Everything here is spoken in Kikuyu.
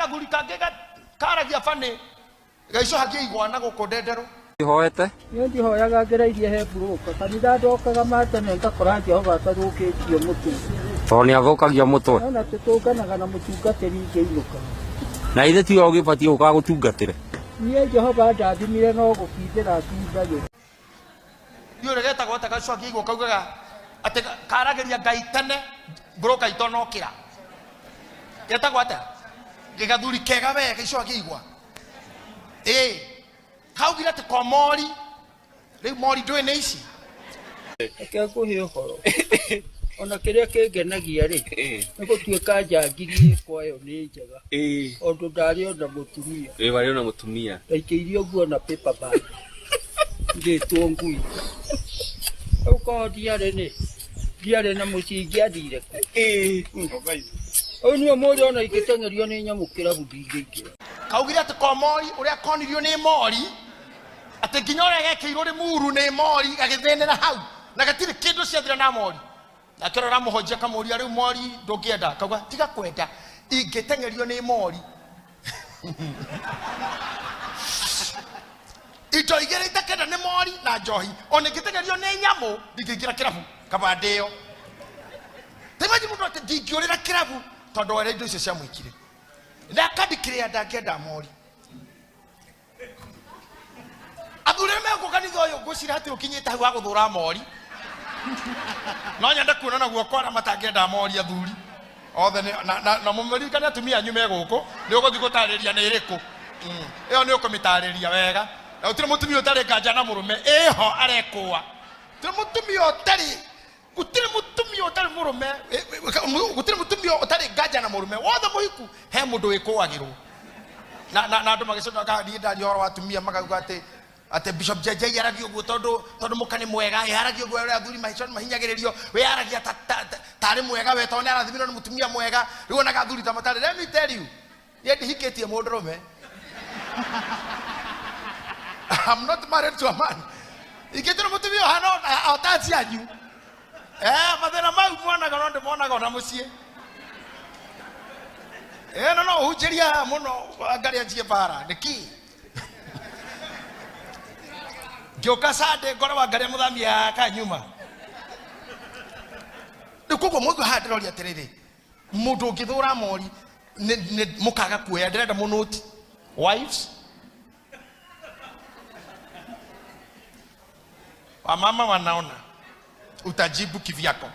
Gathuri kangĩ karagia banĩ gaicũhagia igwa na gũkũ ndenderũ. Hoete. Niĩ ndihoyaga ngereirie he mburũka kanitha ndokaga matene ngakora Jehova atathũkĩtio mũtwe. Tondũ nĩ athũkagia mũtwe. Nona tũtũnganaga na mũtungatĩri ngĩinũka. Na ithe tiwe ũgĩbatiĩ gũka gũtungatĩre. Niĩ Jehova ndathimire no gũkindĩra ndindagĩra. Ndiũĩ ũrĩa getagwo atĩa gaicũhagia igwa kaugaga atĩ karagĩria Ngai tene mburũka itonokĩra. Getagwo atĩa? Gathuri kega we gaicũhagia igwa. Ĩĩ. Kaugire atĩ ko mori. Rĩu mori ndũĩ nĩ ici. Reke ngũhe ũhoro. Ona kĩrĩa kĩngenagia rĩ, nĩ gũtuĩka njangiri ĩ kwayo nĩ njega. Tondũ ndarĩ ona mũtumia. Ĩ warĩ ona mũtumia. Ndaikĩirio nguo na paper bag. Ngĩtwo ngui. Rĩu korwo ndiarĩ nĩ, ndiarĩ na mũciĩ ingĩathire kũ? Rĩu niĩ ũmũthĩ ona ingĩteng'erio nĩ nyamũ kĩrabu ndingĩingĩra. Kaugire atĩ ko mori ũrĩa konirio nĩ mori atĩ nginya ũrĩa gekĩirwo nĩ muru nĩ mori gagĩthĩnĩra hau na gatirĩ kĩndũ ciathira na mori. Nake ũrĩa ũramũhonjia akamũria rĩu mori ndũngĩenda, akauga tiga kwenda ingĩteng'erio nĩ mori. Indo igĩrĩ itakenda nĩ mori na njohi, ona ingĩteng'erio nĩ nyamũ ndingĩingĩra kĩrabu kaba ndĩo. Ta imagine mũndũ atĩ ndingĩũrĩra kĩrabu tondũ wa ũrĩa indo icio ciamwĩkire. Na akandikĩrĩa ndangĩenda mori. Athuri arĩa megũka kanitha ũyũ ngwĩciria hatirĩ ũkinyĩte hau wa gũthũra mori. No nyende kuona na guoko arĩa matangĩenda mori athuri othe nĩ- na, na, na mũririkane atumia anyu me gũkũ nĩ ũgũthiĩ gũtarĩria nĩ ĩrĩkũ. Ĩyo nĩ ũkũmĩtarĩria wega. Na gũtirĩ mũtumia ũtarĩ nganja na mũrũme ĩho arekũa. Gũtirĩ mũtumia ũtarĩ, gũtirĩ mũtumia ũtarĩ mũrũme, gũtirĩ mũtumia ũtarĩ nganja na mũrũme wothe mũhiku he mũndũ wĩkũagĩrwo. Na, na, na andũ magĩcoka niĩ ndaria ũhoro wa atumia makauga atĩ atĩ Bishop JJ aragia ũguo tondũ tondũ mũka nĩ mwega, ĩ aragia ũguo ũrĩa athuri mahinyagĩrĩrio, we aragia ta, ta, ta, tarĩ mwega we tondũ nĩ arathimirwo nĩ mũtumia mwega, rĩu onaga athuri ta matarĩ. Let me tell you, niĩ ndihikĩtie mũndũrũme. I'm not married to a man. Ingĩtĩrwo mũtumia ũhana o ta cianyu. Mathĩna mau muonaga no ndĩmonaga ona mũciĩ. No no ũhunjĩrie haha mũno ngarĩa njie bara nĩkĩ? Ngĩũka Sunday ngore wangaria mũthamia kanyuma. Rĩu koguo mũndũ haha ndĩroria atĩrĩrĩ, mũndũ ũngĩthũra mori nĩ mũkaga kuoya, ndĩrenda mũnũti. Wives, wamama wanaona, utajibu kivyako.